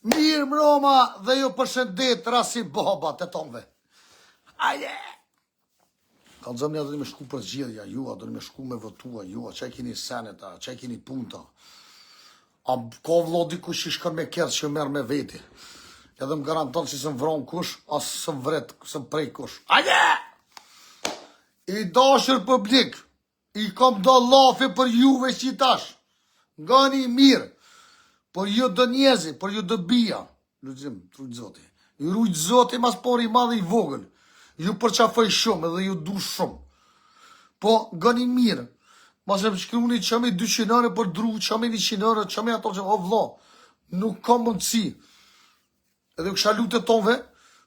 Mirë mroma dhe ju përshëndet Rasim Baba të tonve. Aje! Kallzomni a doni me shku për zgjedhja, ju a doni me shku me votua, ju a çka keni seneta, çka keni punta. A ka vlo dikush që shkon me kerr që merr me veti. Edhe më garanton që s'më vron kush, as s'më vret, s'më prej kush. Aje! I dashur publik, I kom do llafe për juve që tash. Ngani mirë. Për ju do njerëzi, për ju do bija. Lulzim, t'rujt zoti. Ju rujt zoti mas pari i madh i vogël. Ju përqafoj shumë edhe ju du shumë. Po, ngani mirë. Mos e më shkruni çomi 200 euro për dru, çomi 100 euro, çomi ato që, o vlo, nuk ka mundësi. Edhe ju kisha lutë tonve,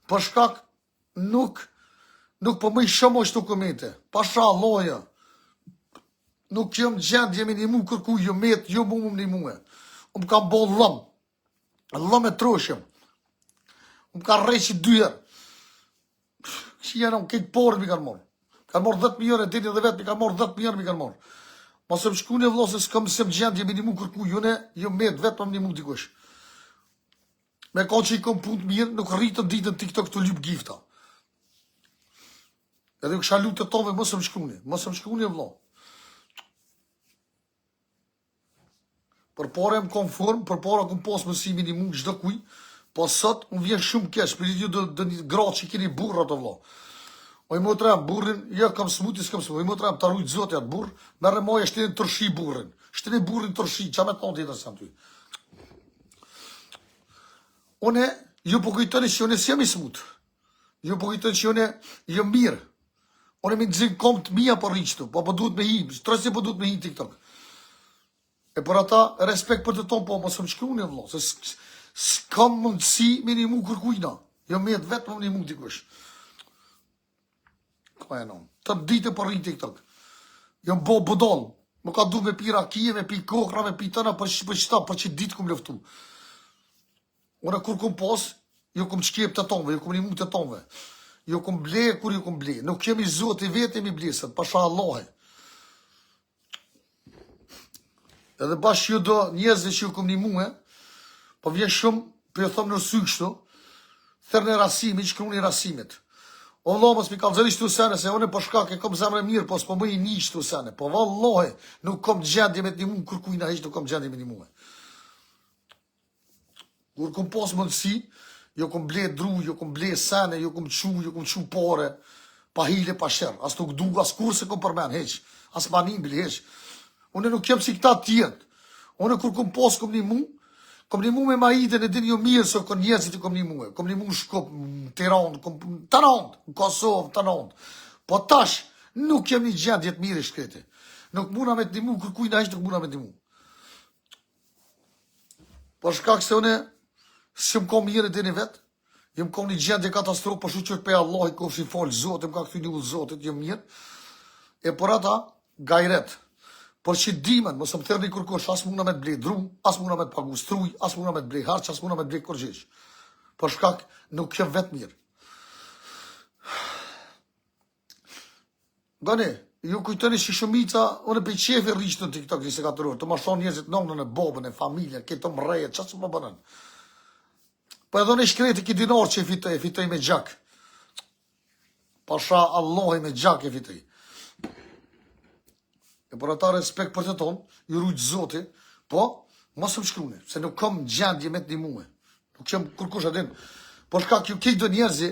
për shkak Nuk, nuk po muj shumë qëto komente. Pasha Allahin. Nuk jam gjendje me nimu kërkuj, jo met, jo mu më nimue. Unë kam bo lëm. Lëm e troshëm. Unë ka rreqi dy herë. Që janë unë këtë porë mi kanë morë. Kanë morë 10.000 euro, dini dhe vetë mi kanë morë 10.000 euro mi kanë morë. Mos e më shkruni vëlla se s'kam s'jam gjendje me nimu kërkuj, jo ne, jo met, vetë më nimu dikush. Me kon që i kom punë të mirë, nuk rri të ditën TikTok tu lyp gifta. Edhe ju kisha lutë të tonve, mos më shkruni, mos më shkruni vëlla. Përpara jam konform, përpara kom pas mundësi me nimu çdo kuj, po sot më vjen shumë keq, për ju do, do një gratë që keni burra të vëlla. Oj motra, burrin, jo kam smuti, s'kam smuti. Oj motra, ta rujt Zoti atë burr, merre maje shtini n'tërshi burrin. Shtini burrin n'tërshi, ça me thonë tjetër sa ty. Une, ju po kujtoni që une s'jam i smut. Ju po kujtoni që une jam mirë. Une me nxin kom të mija po rri qëtu, po po duhet me hi, trësi po duhet me hi TikTok. E për ata, respekt për të tonë, po mos më shkruni, vëlla, se s'kam mundësi me nimu kërkujna. Jo me jetë vetëm me nimu dikush. Ka e non. Të ditë po rri TikTok. Jam bo budall. Më ka du me pi rakie, me pi kokra, me pi tëna, për, për qëta, për që ditë kum luftu. Unë kur kum pos, ju kum qkep të tonve, ju kum nimu të tonve. Ju kum ble, kur ju kum ble. Nuk jemi zoti vetë mi ble, sët, pasha Allahi. Edhe bash ju do njerëzve që ju kum nimue, po vjen shumë, po ju thom në sy kështu, thërrni Rasimit, shkruni Rasimit. O vëlla, mos mi kallzoni qëto sene, se unë për shkak e kom zemrën e mirë, po s'po muj i ni qëto sene. Po vallahi, nuk kom gjendje me të nimu kërkujna hiç nuk kom gjendje me nimue. Kur kom pas mundësi, ju kom ble dru, ju kom ble sene, ju kom çu, ju kom çu pare, pa hile, pa sherr. As nuk du, as kurrë s'e kom përmen, hiç. As manin bile, hiç. Unë nuk jam si këta tjerët. Unë kur kom pas, kom nimu, kom nimu me Maidën e dini ju mirë se kon njerëzit i kom nimu. Kom nimu në Shkup, në Tiranë, kom, në Tiranë, në Kosovë, në Tiranë. Po tash, nuk jam një gjendje të mirë i shkreti. Nuk muna me të nimu, kërkujna hiç nuk muna me të nimu. Për shkak se unë s'jam kom mirë e dini vetë, jam kom një gjendje katastrofë, po shyqyr pej Allahit, kofshi falë Zotit, më ka kthy një Zotit, jam mirë. E për ata, gajret. Por që dimën, mos më thërrni kërkush, as muna me të ble dru, as muna me të pagu struj, as muna me të ble harq, as muna me të ble kurgjë. Për shkak nuk jam vetë mirë. Gani, ju kujtoni që shumica, unë për qefi rri qëtu në TikTok 24 orë, të ma shoh njerëzit nonën e babën e familjen, këto më rreje, çfarë s'po bënën. Po edhe unë shkreti ki dinar që e fitoj, e fitoj me gjak. Pasha Allahi me gjak e fitoj. E për ata respekt për të tonë, ju rujt zoti, po, mos më shkruni, se nuk kam gjendje me të nimue. Nuk jam kurkush e din. Por shkak ju kejt do njerëzi,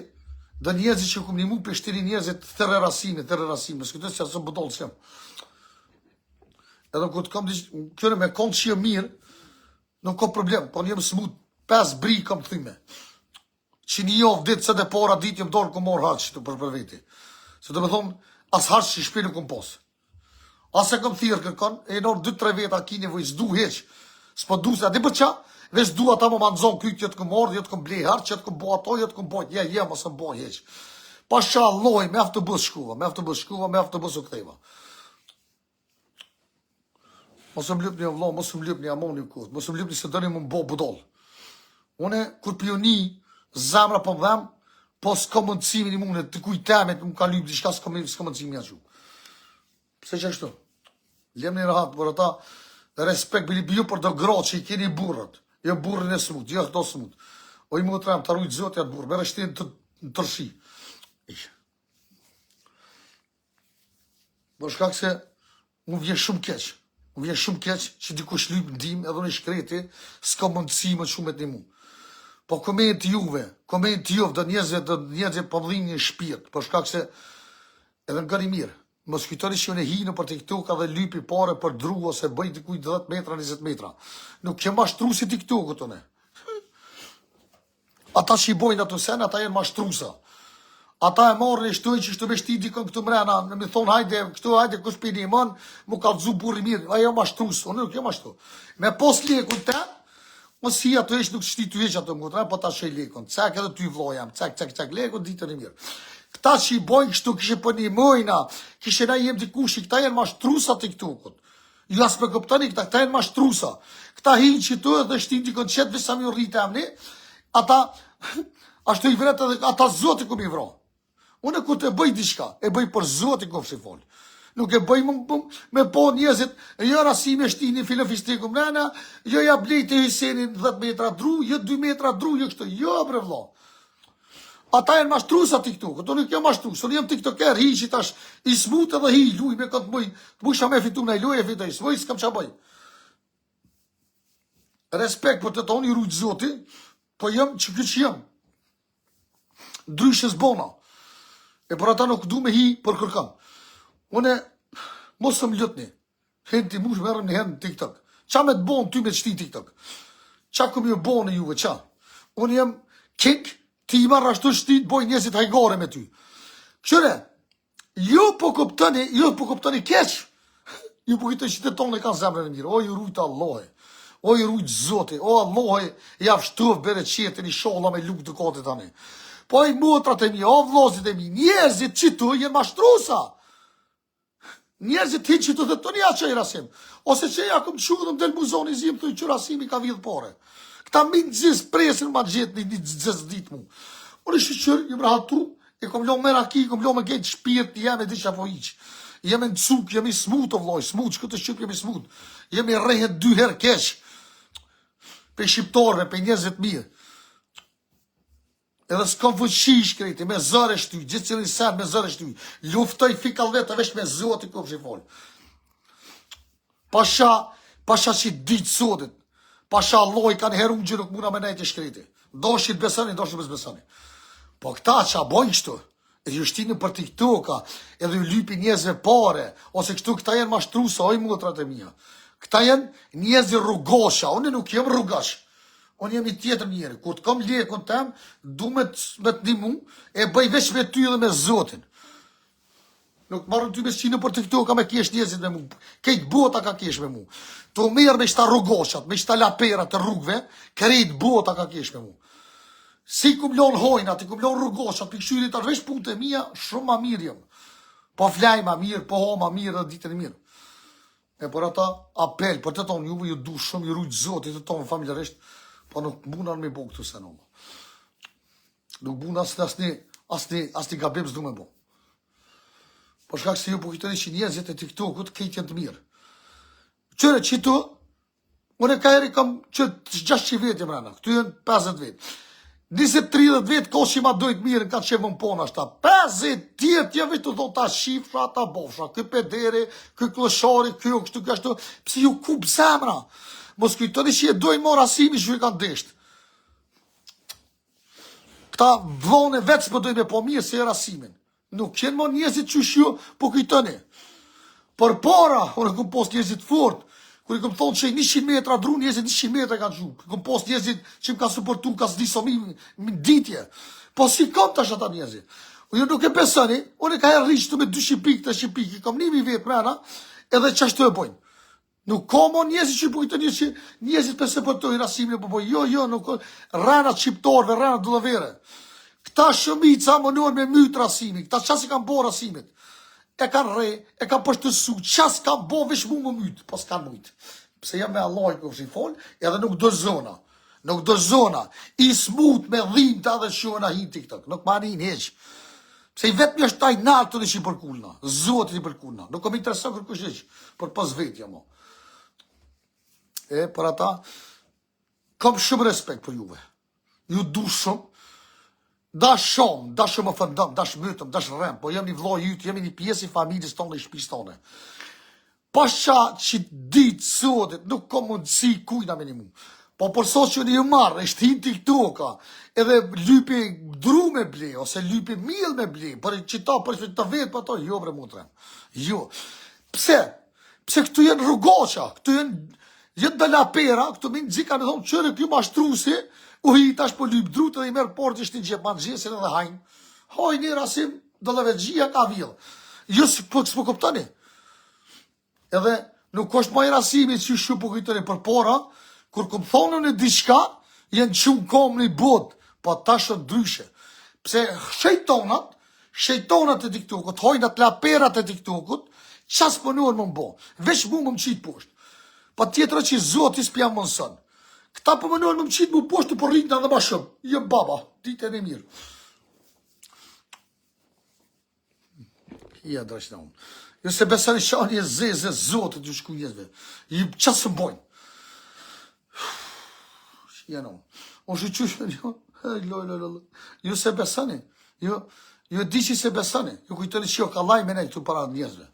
do njerëzi që kum nimu për shtini njerëzit thërre Rasimi, thërre Rasimi, s'kujtë se asë budall s'jam. Edhe kur të kam dish, këre me konë që jam mirë, nuk ka problem, po jam smut, 5 bri kam të thyme. Që një javë ditë, se dhe para ditë jam dorë ku morë harq të për për veti. Se do me thonë, as harq që shpi nuk kom posë. As e kom thirrë kërkon, e në orë 2-3 veta ki nevojë, s'du hiç. S'po du se, a di për qa? Veç du ata më ma nxon kryt, jo të kom ardhë, jo të kom ble harq, jo të kom bo ato, jo të kom bo, je, je, mos më bo hiç. Pasha Allahi, me autobus shkuva, me autobus shkuva, me autobus u ktheva. Mos më lypni o vlla, mos më lypni amon ju koftë, mos më lypni se doni me më bo budall. Une, kur po ju ni, zemra po më dhem, po s'ka mundësi me nimu, të kuj temet, më ka lypë diçka, s'ka s'ka mundësi me ja çu. Pse që ashtu? Lemni rahat, por ata, respekt bili ju për do gratë që i keni burrat. Jo burrin e smut, jo këto smut. O i motra jem, ta rujt zoti atë burrë, merre shtin të në tërshi. Për shkak se mu vjen shumë keq. Mu vjen shumë keq që dikush lyp ndihmë edhe unë i shkreti, s'ka mundësi më shumë me të ndihmu. Po komenti juve, komenti juve do njerëzve do njerëzve po më dhimbin shpirt, për shkak se edhe më gëri mirë. Mos kujtoni që unë hi nëpër TikTok edhe lypi pare për dru ose bëj dikujt 10 metra, 20 metra. Nuk jam mashtrues i TikTokut unë. Ata që i bojnë ato sene, ata janë mashtrusa. Ata e marrin e shtojnë që shtu me shti dikon këtu mrena, në mi thonë hajde, këtu hajde, kush p'i ndihmon, mu kallzu burri mirë, ajo mashtrus, unë nuk jam ashtu. Me pos lekun te, mos si ato ish nuk shti ty hiç ato motra, po ta shej lekun. Cek edhe ty vlla jam, cek cek cek lekun ditën e mirë. Këta që i bojnë kështu kishe po ndihmojna, kishe na jem dikushi, këta janë mashtrusa TikTokut. Ju as s'pe kuptoni këta, këta janë mashtrusa. Këta hinë qitu edhe shtin dikon qetë, veç sa mi rritë emni, ata, ashtu i vret edhe ata zoti ku mi vra. Unë kur të bëj diçka, e bëj për zotin kofshi fol. Nuk e bëj më, më, me po njerëzit, jo Rasimi e shtini filofistiku mrena, jo ja blejte Hysenin 10 metra dru, jo 2 metra dru, jo kështu, jo bre vlla. Ata janë mashtrusa TikTok, unë nuk jam mashtrus, unë jam tiktoker, hi që tash i smut edhe hi, luj me këtë muj, të mujsha me fitu në lojë e fitoj, s'muj s'kam ça bëj. Respekt për të tonë, i rujtë zoti, po jam që kjo që jam. Ndryshe s'bona. E për ata nuk du me hi për kërkan. Une, mos më lutni, Hin ti mush merrem një herë në TikTok. Ça me të bon ty me të shti TikTok? Ça ku më bon juve ça? Unë jam king, ti i marr ashtu shti të boj njerëzit hajgare me ty. Kqyre, ju po kuptoni, ju po kuptoni keq. Ju po kujtoni që të tonë kanë zemrën e mirë. O ju rujt Allahu. O ju rujt Zoti. O Allahu ja shtoftë bereqetin inshallah me lugë dukatit tani. Po i motrat e mi, o vllazit e mi, njerëzit qitu janë mashtrusa. Njerëzit hinë qitu dhe tani ja qaj Rasim. Ose që ja kom çu dhe më del mu zoni zim, thuj që Rasimi ka vidh pare. Këta mi në gjithë presin ma gjithë një, një gjithë ditë mu. Unë shyqyr, jam rahatu, e kom lo me raki, kom lo me gejtë shpirt, jam e di që po hiq. Jemi në cuk, jemi smut o vllaj, smut, që këtë shqip jemi smut. Jemi rrehet dy herë keq. Pe shqiptarëve, pe njerëzve të mirë. Edhe s'kam fuqi shkreti, me zor e shty, gjithë cilin sen me zor e shty. Luftoj fikal vetë, veç me zoti kofshi fol. Pasha, pasha që ditë sotit, pasha Allahi kanë heru që nuk muna me nejtë shkreti. Doshit besoni, doshit mos besoni. Po këta që bojnë kështu, edhe ju shtini për TikToka, edhe ju lypi njerëzve pare, ose kështu këta janë mashtrusa, oj motrat e mia. Këta janë njerëz rrugosha, unë nuk jam rrugash. Unë jam i tjetër njeri, kur të kam lekun tem, du me të, me të ndihmu, e bëj veç me ty dhe me Zotin. Nuk marrën ty me shqinë për TikToka me kesh njerëzit me mu. Kejt bota ka kesh me mu. Tu merr me qëta rrugoshat, me qëta laperat të rrugve, krejt bota ka kesh me mu. Si kum lon hojna, ti kum lon rrugoshat, pi këshyri tash veç punët e mia, shumë ma mirë jam. Po flaj ma mirë, po ho ma mirë dhe ditën e mirë. E për ata apel, për të tonë juve ju du shumë, ju rujtë zoti të tonë familjarisht, po nuk muna me bo këtu se në Nuk muna as asni, asni, asni gabim s'du me bo. Për shkak se ju po kujtoni që njerëzit e TikTokut krejt janë të mirë. Qyre qitu, unë ka herë kam që 600 vetë mrena, këtu janë 50 vetë. 20-30 vetë ka që ma dojtë mirë, ka që më pona shta. 50 tjetë janë vetë të thonë ta shifra, ta bofsha, ky pederi, ky klëshari, ky kështu, ky ashtu, pse ju kup zemra. Mos kujtoni që e dojnë më Rasimi që i kanë desht. Këta vllon e vetë s'po dojnë me po mirë se e Rasimin. Nuk qenë më njerëzit qysh ju po kujtoni. Përpara, unë kom pos njerëzit fort, kur i kom thonë që 100 metra dru, njerëzit 100 metra kanë çu. Kom pos njerëzit që më kanë suportu, ka s'di sa mi ditje. Po si kom tash ata njerëzit? Ju nuk e besoni, unë ka herë rriq me 200 pikë, 300 pikë, i kom 1000 vetë mrena, edhe qashtu e bojnë. Nuk ka mo njerëzit që po kujtoni që njerëzit po suportojnë Rasimin po po jo jo nuk rrenat shqiptarëve rrenat dallavere. Këta shumica mundohen me myt Rasimin, këta ça s'i kanë bo Rasimit. E kanë rre, e kanë poshtësu, ça s'kanë bo veç mu më myt, po s'kanë mujt. Pse jam me Allahin kofshi fol, edhe nuk dorëzona. Nuk dorëzona. I smut me dhimta dhe shona hin TikTok. Nuk ma nin hiç. Pse i vetmi është taj naltë të që i përkulna. Zotit i përkulna. Nuk më intereson kërkush hiç. Por pas vetja mo. E për ata. Kam shumë respekt për juve. Ju du shumë. Dash shumë, dash shumë ofendom, dash mytëm, dash rrem, po jam një vlla yt, jemi një pjesë i familjes tonë, i shtëpisë tonë. Pasha që ditë sotit, nuk ka mundësi kujna me nimu. Po për sot që një marrë, e shtin TikToka, edhe lypi dru me ble, ose lypi miell me ble, për qita, për që të vetë, po ato, jo bre motrem. Jo. Pse? Pse këtu janë rrugaça, këtu janë janë dalapera, këtu më nxi kanë thonë çfarë ky mashtruesi, u hi tash po lyp drut edhe i merr portë shtin xhep mëngjesin edhe hajn. Hajn një rasim dallavexhia ka vjell. Ju s'po s'po kuptoni. Edhe nuk është më rasimi që ju po kujtoni përpara, kur kom thonë në diçka, janë çu n'kom në botë, po tash është ndryshe. Pse shejtonat, Shejtonat e TikTokut, hajnat laperat e TikTokut, ça s'punohen me m'bo, veç mu me m'qitë poshtë. Po tjetra që zoti s'pja mundëson. Këta po munohen me m'qitë mu poshtë, po rritën edhe ma shumë. Jo baba, ditën e mirë. Ja, drejtë unë. Jo se besoni shani e zezë e zotit ju shku njerëzve. Ju ça s'më bojnë. Ja no. Unë shu qysh jo. Loj, loj, loj. Ju se besoni. Ju, ju di që se besoni. Ju kujtoni që jo kallaj me ne këtu para njerëzve.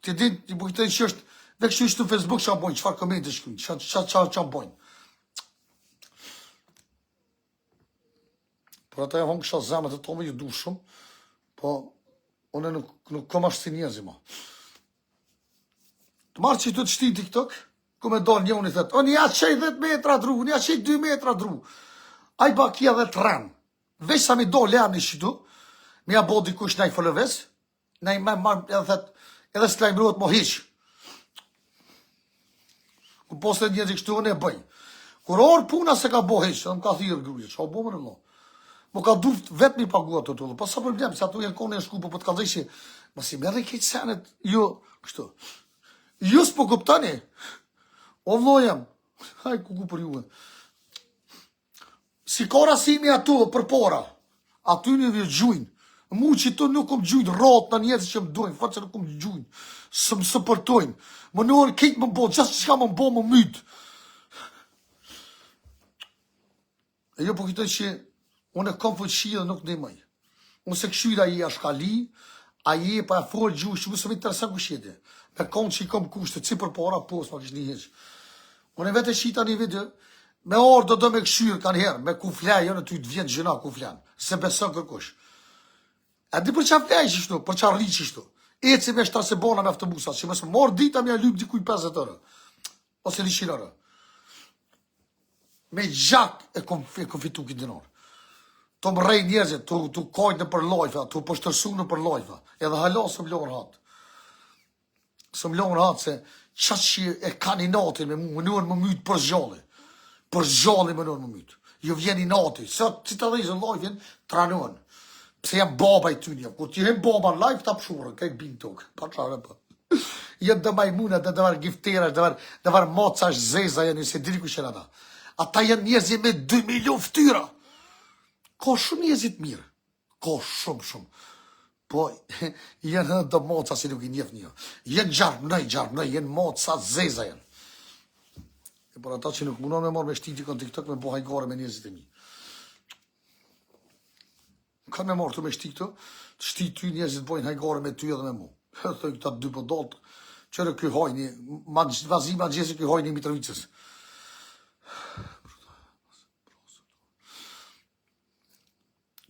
Ti di, ju kujtoni që është dhe kështu ishte në Facebook ça bojnë, çfarë komente shkruajnë, ça ça ça ça bojnë. Por ata e honë kësha zemët e tome ju du shumë, po unë nuk, nuk kom ashtë si njerëzi ma. Të marrë që të të shti TikTok, ku me dalë njëni thët, unë ja qej 10 metra dru, unë ja qej 2 metra dru. Ai bakia dhe të rrenë. Veç sa mi do lejani qëtu, mi ja bo dikush naj followers, Na i më marr edhe thot, edhe s'lajmërohet mo hiç. Ku poste njerëz kështu unë e bëj. Kur orë puna se ka bo hiç, edhe më ka thirrë gruaja, çka u bo më vëlla? Më ka duft vetë mi pagu ato të po sa problem, se ato janë konë e shku, po po të kallzoj që mos i merrni keq senet, ju kështu. Ju s'po kuptoni. O vëlla jam, haj kuku për juve. Si ka rasimi ato përpara, aty një vje gjujnë. Mu që tu nuk më gjujnë, rotë në njerëz që më dojnë, fort që nuk më gjujnë, së më sëpërtojnë. Më në orë kejtë më bo, gjithë që ka më bo më mytë. E jo po kujtoj që unë e kam fuqi dhe nuk ndihmoj. Unë se këshyra i ashkali, a je pa e folë gjuhë, që më së më interesan kush jeti. Me konë që i kom kushte, si përpara, po, s'ma kish një hiq. Unë e vetë e qita një video, me orë do do me këshyrë kanë herë, me ku flej, jo në ty të vjen gjëna ku flen, se beson kërkush. A di për qa flej qështu, për qa rri qështu. Eci me shta se bona me autobusa, që mos më morë dita me ja lyp dikuj 50 euro. Ose 100 euro. Me gjak e kom, e kom fitu këtë dinar. Të më rrej njerëzit, të, të kajt nëpër live-a, të poshtërsu nëpër live-a. Edhe hala s'më lon rahat. S'më lon rahat se qa që e kanë inatin me mu, mënyrën më mytë për zgjali. Për zgjali mënyrën më mytë. Ju vjen inati, sot si të dhejzën live-in, tranon. Pse jam baba i tyne, kur ti hem baba në live, ta pshurën, krejt bin tokë, pa qare po. Janë do majmuna, do do varë giftera, do varë, do varë macash zeza janë, se dini kush janë ata. Ata janë njerëz me 2 milion fytyra. Ka shumë njerëz të mirë. Ka shumë shumë. Po janë edhe do maca si nuk i njeh një. Janë gjarpnaj, gjarpnaj, janë maca zeza janë. E por ata që nuk mundon me marrë me shtiti kon TikTok me bo hajgare me njerëzit e mi. Kanë me marrë të me shti këtu, të shti ty njerëzit bojnë hajgare me ty edhe me mu. E thoj këta dy po dolt, qërë ky hajni, ma vazi ma gjesi ky hajni i Mitrovicës.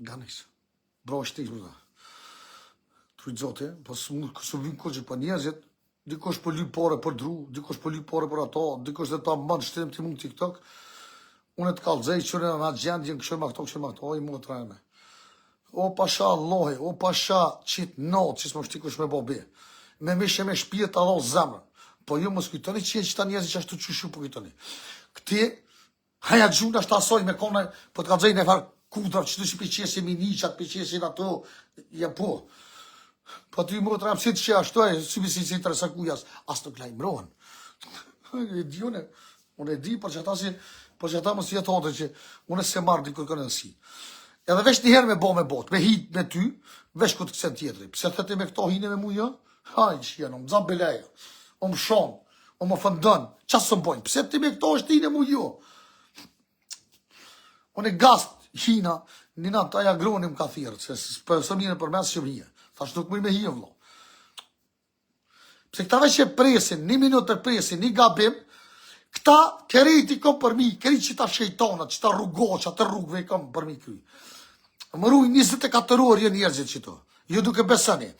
Ganis. Bro, shti këtu. Të zoti, po s'mu s'u vyn kurrë po njerëzit, dikush po lyp pare për dru, dikush po lyp pare për ato, dikush dhe ta mban shtim ti mund TikTok. Unë të kallzoj që në atë gjendje kështu ma këto, kështu ma këto, oj motra eme. O pasha Allahi, o pasha qit natë që s'më shti kush me bo be. Me mish e me shpirt ta dho zemrën. Po ju mos kujtoni që jenë qëta njerëzit që ashtu qysh ju po kujtoni. Këti Haja gjuna është asoj me kone, po të kallzoj në farë kudra, që të që piqesin miniqat, piqesin ato, ja po. Po ty më të si të që ashtu e, si si si të rësakujas, as nuk lajmërohen. E di unë, unë e di, për që ata si, për që ata mos jetë thotë që unë se marrë dikur kënë si. Edhe veç një herë me bo me bot, me hit me ty, veç ku të kësen tjetri. Pse thëtë me këto hine me mu jo? Haj, që janë, më zanë beleja, më shonë. O më fëndon, qa së bojnë, pse ti me këto është tine mu jo? Unë e gast, hina, një natë aja groni më ka thirrë, se së mirë për mes që mije. Thash nuk muj me hi, vlo. Pse këta veç e presin, një minutë e presin, një gabim, këta krejt i kom përmi, krejt qita shejtonat, qita rrugoçat e rrugëve i kom përmi kry. Më ruj 24 orë janë njerëzit qito, ju duke besoni.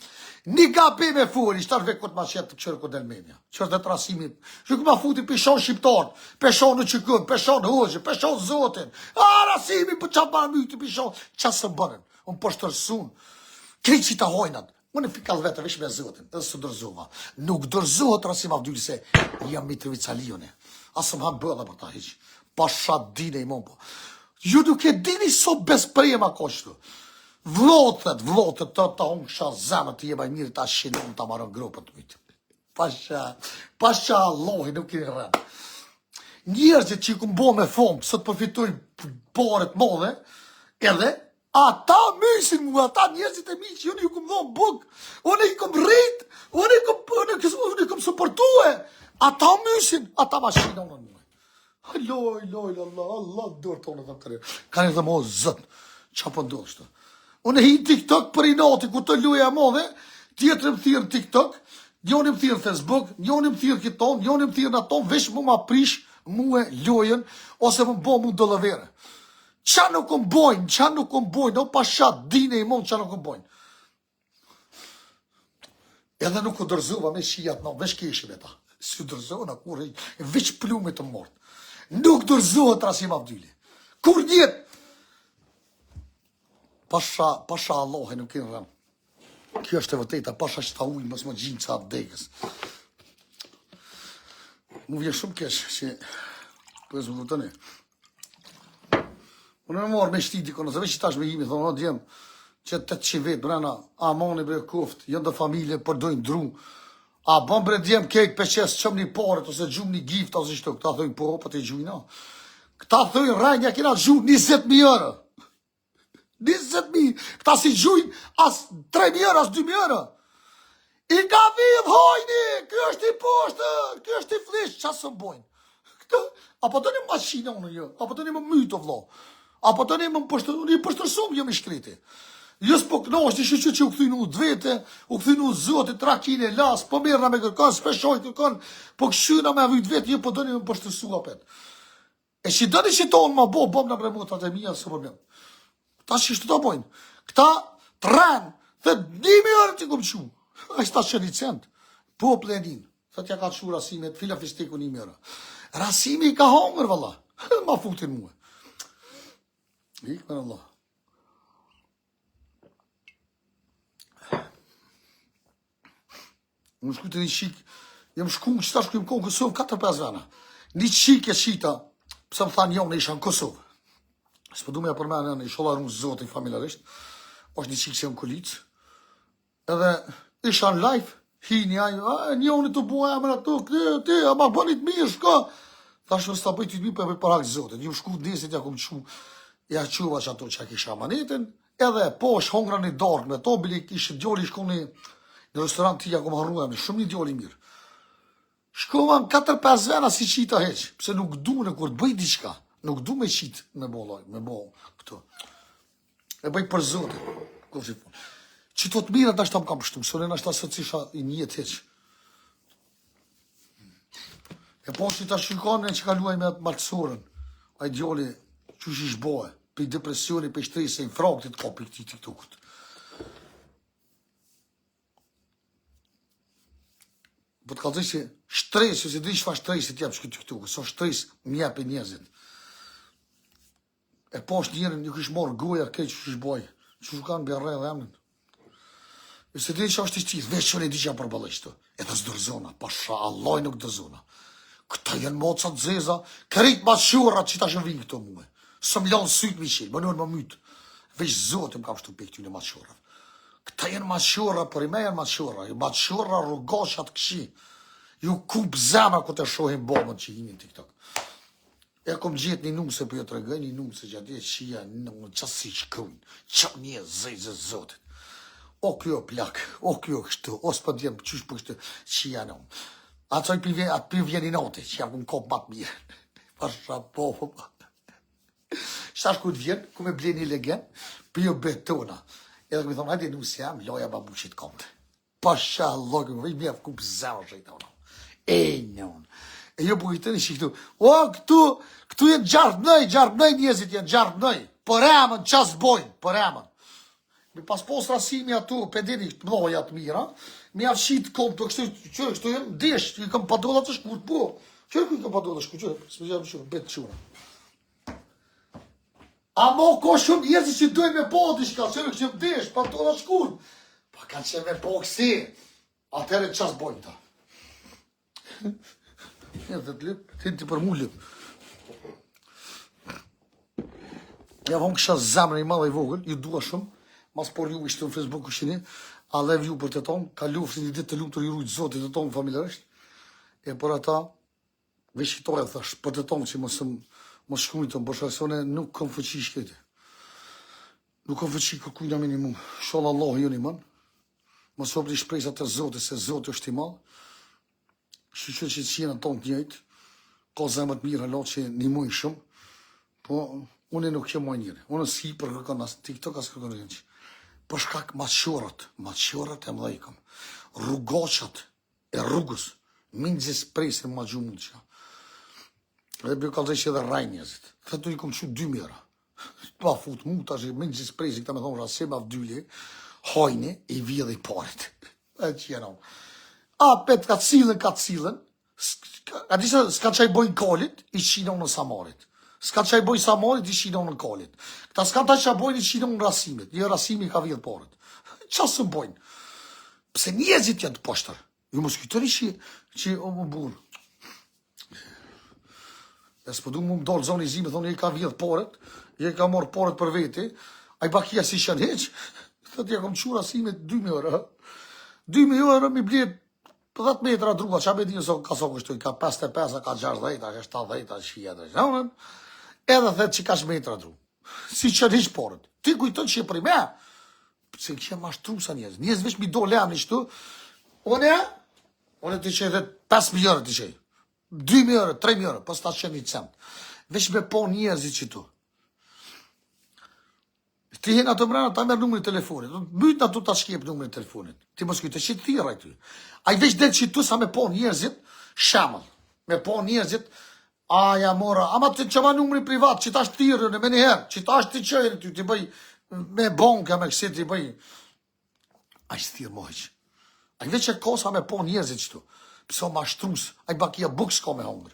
Një gabim e foli, shtar ve këtë ma qetë të qërë këtë delmenja, qërë dhe trasimi, që këma futi pishon shqiptarët, peshon në qykën, peshon hoxhë, peshon zotin, a rasimi për qa pa myti pishon, qa së bënën, unë poshtërsun, krejt qita hojnat, Unë fikall vetë veç me Zotin, edhe s'u dorëzova. Nuk dorëzohet Rasim Avdyli se jam Mitrovicali unë. As më han bëlla për ta hiq. Pasha dine i mon po. Ju nuk e dini so besprema ka qëtu. Vlotët, vlotët, të ta unë kësha zemër të jema i mirë ta shinon ta maron gropën të mytë. Pasha, pasha Allahi nuk i rrem. Njerëzit që i kum bo me fomë, sot përfitojnë paret madhe, edhe Ata mysin mua, ata njerëzit e mi që unë ju kum dhonë bukë, unë i kum rrit, unë i kum, unë i kum, unë i kum suportue. Ata mysin, ata ma shina unë mua. Loj, loj, Allah, Allah, dorë tonë dhe të Ka një dhe mo zët, qa po ndodh shtë. Unë hi në TikTok për inati, ku të luja e madhe, tjetër më thirë në TikTok, njoni më thirë në Facebook, njoni më thirë këton, njoni më thirë në aton, veç mu ma prish mue lojën, ose më bo mu dëllëvere. Qa nuk më bojnë, qa nuk më bojnë, o pasha dine i mund, qa nuk më bojnë. Edhe nuk u dorëzova me shijat në, veç keshim e ta. S'u dorëzova në kur, veç plumit të mort. Nuk dorëzohet Rasim Avdyli. Kur njetë? Pasha, pasha Allahi nuk i rrem. Kjo është e vërteta, pasha që ta ujë, mos më gjinë ca vdekës. Mu vjen shumë keq që po e zbuloni. Unë më marrë me shti dikon, nëse veç që tash me imi, thonë, o djem, që 800 vetë brena, amani bre kuft, janë do familje, përdojnë dru, a bon bre djem kejt peqes, qëm një paret, ose gjum një gift, ose qëto, këta thojnë, po, po të gjujna. Këta thojnë, rajnë, ja kena gju 20.000 euro. 20.000, këta si gjujnë as 3.000 euro, as 2.000 euro. I ka vidh hojni, ky është i poshtë, ky është i flish, qa së bojnë? Këtë, apo doni më maqina unë jo, apo doni më mytë o vlo, apo doni më poshtër, unë i poshtërsum jam i shkreti. Jo s'po knosh, një që që u kthy në udhë vete, u kthy në udhë zotit, rakin e las, po merrna me kërkon, s'peshoj kërkon, po këshyna me avyt vetë, jo po doni më poshtërsu apet. E që doni që tonë ma bo, bom në bre motrat e mija, s'ka problem. Këta që shtë të bojnë. Këta të renë, dhe një mi orë të kom qu. A shta që një cent. Po plenin. Thët ja ka qu Rasimit, fila fisteku një mi orë. Rasimi i ka hongër, valla. Ma futin mue. Ik me Allah. Unë shku të një qik, jam shku, që ta shku, jam konë Kosovë, 4-5 vena. Një qik e qita, pse më thanë jo, në isha në Kosovë. S'po du me ja përmenë, në isha run zotin familjarisht, është një qik që jam kolicë. Edhe isha në live, hini aj, a, njoni të bua emër ato, këtë, ti, a ma bënit mirë, shko. Thash, unë s'ta bëj ty të mirë, po e bëj për hak zotit. Jam shku desit, ja kom qu, ja quva që ato që kisha amanetin, Edhe po është hongra një darkë me to, bile ishte djali shku në në restorant ti ja kom harru emrin, shumë një djali i mirë. Shkova në 4-5 vena si qita heq, pse nuk du në kur të bëj diçka, nuk du me qit me bo loj, me bo këto. E bëj për zotin, kur si punë. Që të të mira nashta më kam pështu, se unë nashta sot s'isha i njët heq. E po si ta shikon që ka luaj me atë malësorën, ai djali qysh ish boe, prej depresioni, prej stresi, infraktit ka prej këtij TikTokut. Po të kallzoj se stresi, se di çfarë stresi të jap ky TikToku, sa stres më jep njerëzit. E poshtë njërin ju kish marrë goja keq qysh boj. Qysh kanë bjerre dhe emrin. E se di që është i qithë, veç unë e di që jam përballë qëtu. Edhe s'dërzona, pasha Allah nuk dërzona. Këta janë moca të zeza, krejt ma qurra që ta që vinë këto mue. Së më lanë sytë mi qilë, më nërë më mytë. Veç zotë më kam shtu pej këtyne ma qurra. Këta janë ma qurra, për i me janë ma qurra. Ma qurra rrugaçat këqi. Ju kup zemra ku të shohim bomën që hinin TikTok. E kom gjetë një nuse, po jo tregoj një nuse që atje qia në qa si shkrujnë, qa një zezë zotit. O kjo plak, o kjo kështu, o s'po djem, qysh po kështu, qia në. Atë soj pi atë pi vjen inati, që jam në kopë ma të mirë. Pasha po, po, po. Shash ku të vjen, ku me ble një legen, për jo betona. Edhe ku mi thonë, hajde nusja jam, loja babushit komte. Pasha Allah, ku mi mjaf ku pëzau shejtona. E njon. E jo po kujtoni që këtu, o këtu, këtu janë gjarpnëj, gjarpnëj njerëzit janë gjarpnëj. Për emën, ça s'bojnë, për emën. Mi pas pos rasimi ato, pe dini, të mëdha të mira, mi ja fshit kom të kështu, qyre kështu jem, desh, i kam padolla të shkurt, po, qyre ku i kam padolla të shkurt, qyre, s'më jam shumë, bet çuna. A mo ko shumë njerëz që dojnë me po diçka, qyre kështu jem desh, padolla të shkurt. Pa kanë që me po kësi, atëherë ça s'bojnë ta. Edhe të lyp, ti ti për mu lyp. Ja von kisha zemrën i madh i vogël, ju dua shumë. Mas por ju ishte në Facebook kush jeni. I love you për të tonë, kalofshi një ditë të lumtur ju rujt Zoti të tonë familjarisht. E për ata, veç i e thash, për të tonë që mos mos shkruaj të bëshasone, nuk kam fuqi shkreti. Nuk kam fuqi kërkujna minimum. Inshallah Allahu ju nimon. Mos hupni shpresat te Zoti se Zoti është i madh. Shyqyr që jena tonë të njëjtë. Ka zemër të mirë hala që nimojnë shumë. Po unë nuk jam më njëri. Unë si për kërkon as TikTok as kërkon në Për shkak maqorët, maqorët e mëdhej kam. Rrugaçat e rrugës, minxis presin ma gjumë mund që. Dhe bëj kallzoj që edhe rrajnë njerëzit. Thotë i kom çu 2000 euro. Pa fut mu tash mezi presin këta me thonë Rasim Avdyli, hajni i vjedhi paret. E që jena. A pet ka cilën ka cilën, a di se s'ka çaj bojnë kalit, i qinon në Samarit. S'ka çaj bojnë Samarit, i qinon në kalit. Këta s'ka ta çaj bojnë, i qinon në Rasimit. Një Rasimi ka vjedh paret. Qa së bojnë? Pse njerëzit janë të poshtër? Ju mos kujtoni që që o më burr. E s'po du mu më dalë zoni zi, me thonë, i ka vjedh paret, i ka marrë paret për veti, ai bakia si qenë hiq, thot ja kom çu Rasimit 2000 euro. 2000 euro mi blet 10 metra druga, qa me di so, ka so kështu, ka 55, ka 60, ka 70, ka 60, edhe thet që kaq metra dru. Si qenë hiq paret. Ti kujton që e për me, Se kështë mashtrusa njerëz. Njerëz veç mi do lem një shtu. Unë, unë të qej dhe 5.000 euro të qej. 2.000 euro, 3.000 euro, po s'ta qenë një cent. Veç me po njerëzit që tu. Ti hin ato mrena, ta merr numrin e telefonit. Do të myt ato ta shkep numrin e telefonit. Ti mos kujto që thirr aty. Ai veç del që tu sa me po njerëzit, shembull. Me po njerëzit, A ja mora, ama të qëma numri privat, që tash thirrën e me njëherë, që tash të qëjnë ty, t'i bëj me banka, me kësi t'i bëj. Ai s'thirr mo hiq. Ai veç e kosa me po njerëzit qëtu. Pse o mashtrus, ai bakia bukë s'ka me hongër.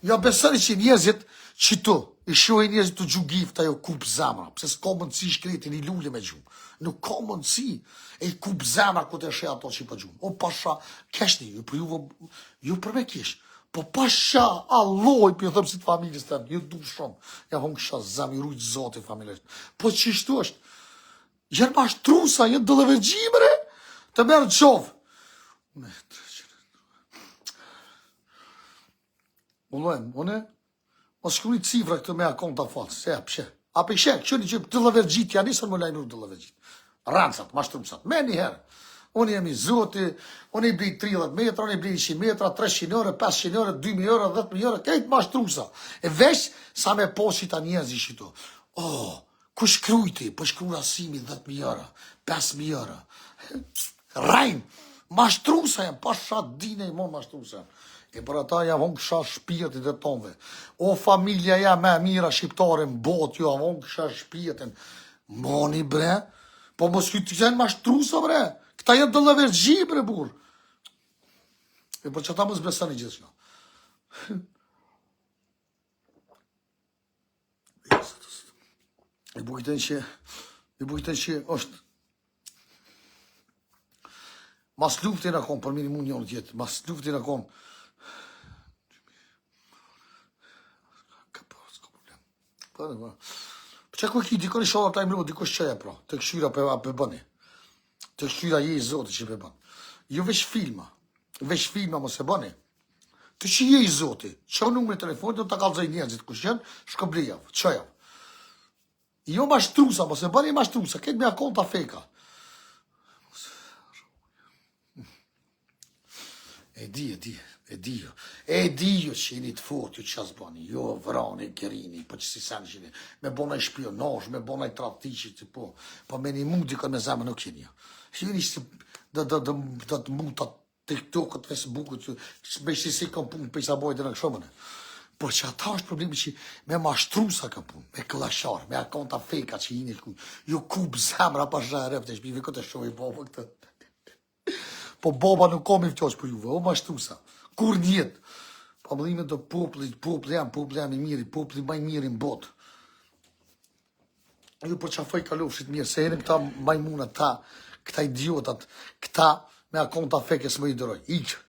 Ja besoni që njerëzit qëtu, i shohin njerëzit tu gju gifta, ju kup zemra, pse s'ka mundësi shkreti një lule me gju. Nuk ka mundësi, e i kup zemra ku të sheh ato që po gjun. O pasha, keshni, ju për juve, ju për me kesh. Po pasha, Allahi, po ju them si të familjes tem, ju du shumë, ja hunë kësha zem, ju rujtë zoti familjes. Po qishtu është, janë mashtrusa, janë dallavexhi bre, të merë qovë. Unë, Unë, unë, Mos shkruani cifra këtu me akonta fals, se ja pse. A pe sheh, kështu që dallaverxhit janë nisën më lajmëru dallaverxhit. Rrancat, mashtrumsat, me një herë. Unë jam i zoti, unë i blej 30 metra, unë i blej 100 metra, 300 euro, 500 euro, 2000 euro, 10000 euro, krejt mashtrusa. E veç sa me po si ta njerëz këtu. Oh, Ku shkrujti? Po shkru Rasimi 10.000 euro, 5.000 euro. Rajn, mashtrusa janë, pasha dine i mon mashtrusa janë. E për ata ja vonë shpirtin të tonëve. O familja ja me mira shqiptare në botë, ju vonë kësha shpirtin. Moni bre, po mos këty të janë mashtrusa bre. Këta janë dallaverxhi bre burr. E për që ata mos besoni gjithçka. I bujtën që i bujtën që është Mas luftin e konë, për minimum një orë tjetë, mas luftin e konë, ka po, s'ka problem. Po, po. Po që ku ki, dikon i sholla ta imru, dikush qeja pra, të këshyra për, për bëni. Të këshyra je i zotit që për bëni. Jo veç filma, veç filma mos e bëni. Ti që je i zoti, ço numrin e telefonit, do ta kallzoj njerëzit kush janë, shko blejav, çojav. Jo mashtrusa, mos e bëni mashtrusa, këtë me akonta feka. E di, e di. E di ju, e di ju që jeni të fort, ju që s'bani, jo vrani, gërini, po që si sen që jeni, me bo naj shpionazh, me bo naj tradhti që të po, po me një mund dikon me zemër nuk jeni ju. Jeni që do, do, do, do të muta TikTokët, Facebookët, me si si kam punë, për sa bojë dhe në kështu më Po që ata është problemi që me mashtru sa ka punë, me këllashar, me akonta fake-a që jeni ku, ju kup zemra pa sharë, të shpivi këtë shohi baba këtë. Po baba nuk ka mi ftosh për juve, o mashtrusa. Kur njetë. Pa më dhimet do popullit, populli jam, populli jam i miri, populli ma i miri në botë. Ju për qafoj kalofshit mirë, se herim këta majmunat, ta, këta idiotat, këta me akonta fake s'më i dëroj. Ikë.